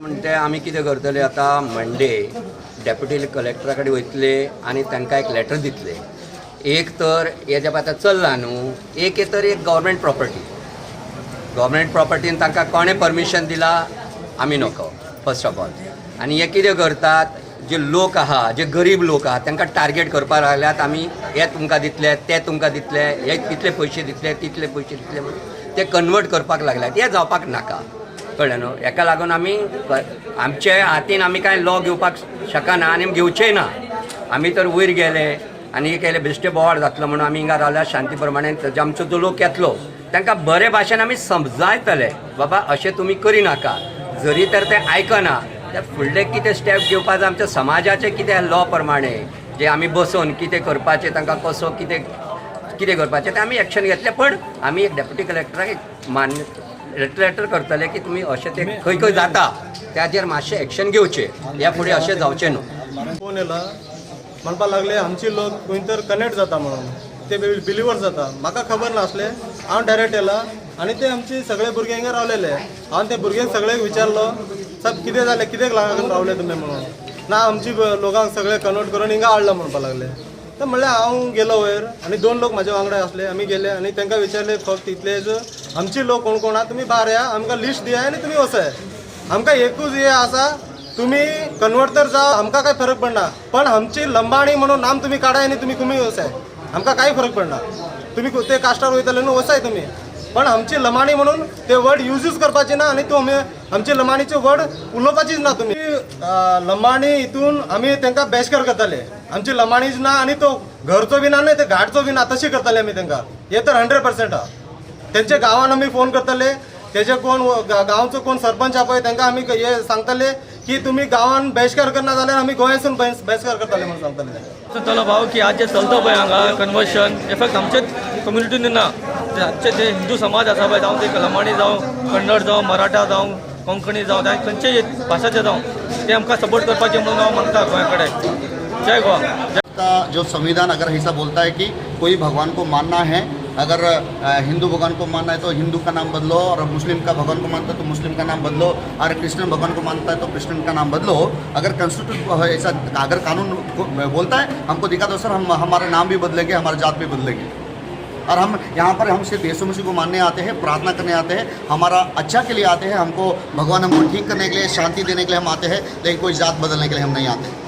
म्हणटे आमी कितें करतले आतां मंडे डेप्युटी कलेक्टरा कडेन वयतले आनी तांकां एक लेटर दितले. एक तर हें जें आतां चल्लां न्हू, एक तर एक गव्हर्मेंट प्रॉपर्टी, गव्हर्मेंट प्रॉपर्टीन तांकां कोणें परमिशन दिलां आमी नको फर्स्ट ऑफ ऑल. आनी हे कितें करतात, जे लोक आहा, जे गरीब लोक आहा, तांकां टार्गेट करपाक लागल्यात. आमी हे तुमकां दितले, ते तुमकां दितले, हे इतले पयशे दितले, तितले पयशे दितले म्हणून ते कन्वर्ट करपाक लागल्यात. हें जावपाक नाका, कळ्ळें न्हू? हेका लागून आमी आमचे हातीन आमी कांय लॉ घेवपाक शकना आनी घेवचेय ना. आमी तर वयर गेले आनी हे केले, बेश्टे बोवाळ जातलो म्हणून आमी हिंगा रावल्या शांती प्रमाणे. ताजे आमचो जो लोक येतलो तांकां बरे भाशेन आमी समजायतले, बाबा अशें तुमी करिनाका. जरी तर ते आयकना त्या फुडले कितें स्टेप घेवपाक आमच्या समाजाचें कितें लॉ प्रमाणे जे आमी बसोवन कितें करपाचें, तांकां कसो कितें कितें करपाचें तें आमी एक्शन घेतलें. पण आमी एक डेप्युटी कलेक्टराक एक मान्य लेटर करतले की तुमी अशें ते खंय खंय जाता त्याचेर मातशें एक्शन घेवचें, ह्या फुडें अशें जावचें न्हू. फोन येयला, म्हणपाक लागले आमची लोक खंय तर कनेक्ट जाता म्हणून ते बिलिवर जाता. म्हाका खबर नासलें. हांव डायरेक्ट येयला आनी ते आमचे सगळे भुरगे हिंगा रावलेले. हांव ते भुरग्यांक सगळ्यांक विचारलो, साहेब, कितें जालें, कित्याक लागून रावले तुमी म्हणून. ना, आमची लोकांक सगळे कन्वर्ट करून हिंगा हाडला म्हणपाक लागले. तर म्हणल्यार हांव गेलो वयर आनी दोन लोक म्हाज्या वांगडा आसले. आमी गेले आनी तांकां विचारले, फक्त इतलेच, आमची लोक कोण कोण आहा, तुमी भायर या, आमकां लिस्ट दिया आनी तुमी वचाय. आमकां एकूच हे आसा, तुमी कन्वर्ट तर जाव, आमकां काय फरक पडना, पण आमची लंबाणी म्हणून नाम तुमी काडाय आनी तुमी कुमी वचाय, आमकां कांय फरक पडना. तुमी ते कास्टार वयतले न्हू, वचाय तुमी, पण आमची लमाणी म्हणून ते वर्ड युजूच करपाचे ना आनी तो आमचे लमाणीचे वर्ड उलोवपाचीच ना तुमी. लंबाणी हितून आमी तांकां बहिश्कार करताले. आमची लमाणीच ना आनी तो घरचो बी ना न्हय, ते घाटचो बी ना, तशी करताले आमी तांकां. हे तर 100% आहा. तेंच्या गांवान आमी फोन करतले, तेजे कोण गांवचो कोण सरपंच आहा पळय, तांकां आमी हे सांगतले की तुमी गांवान बहिश्कार करना जाल्यार आमी गोंयासून बहिश्कार करतले म्हणून सांगतले. सांगतलो भाव की आज जे चलता पळय हांगा कन्वर्शन, हे फक्त आमचेच कम्युनिटीन ना, ते आमचे जे हिंदू समाज आसा पळय, जावं ते लमाणी जावं, कन्नड जावं, मराठा जावं, कोंकणी जावं, जावं खंयचेय भाशाचे जावं, ते आमकां सपोर्ट करपाचे म्हणून हांव मागता गोंया कडेन. जय गोवा. का जो संविधान अगर ऐसा बोलता है कि कोई भगवान को मानना है, अगर हिंदू भगवान को मानना है तो हिंदू का नाम बदलो और मुस्लिम का भगवान को मानता है तो मुस्लिम का नाम बदलो और क्रिश्चियन भगवान को मानता है तो क्रिश्चियन का नाम बदलो. अगर कॉन्स्टिट्यूट ऐसा अगर कानून बोलता है, हमको दिखा दो सर, हम हमारा नाम भी बदलेंगे, हमारा जात भी बदलेंगे. और हम यहाँ पर हम सिर्फ यीशु मसीह को मानने आते हैं, प्रार्थना करने आते हैं, हमारा अच्छा के लिए आते हैं. हमको भगवान हमको ठीक करने के लिए, शांति देने के लिए हम आते हैं, लेकिन कोई जात बदलने के लिए हम नहीं आते.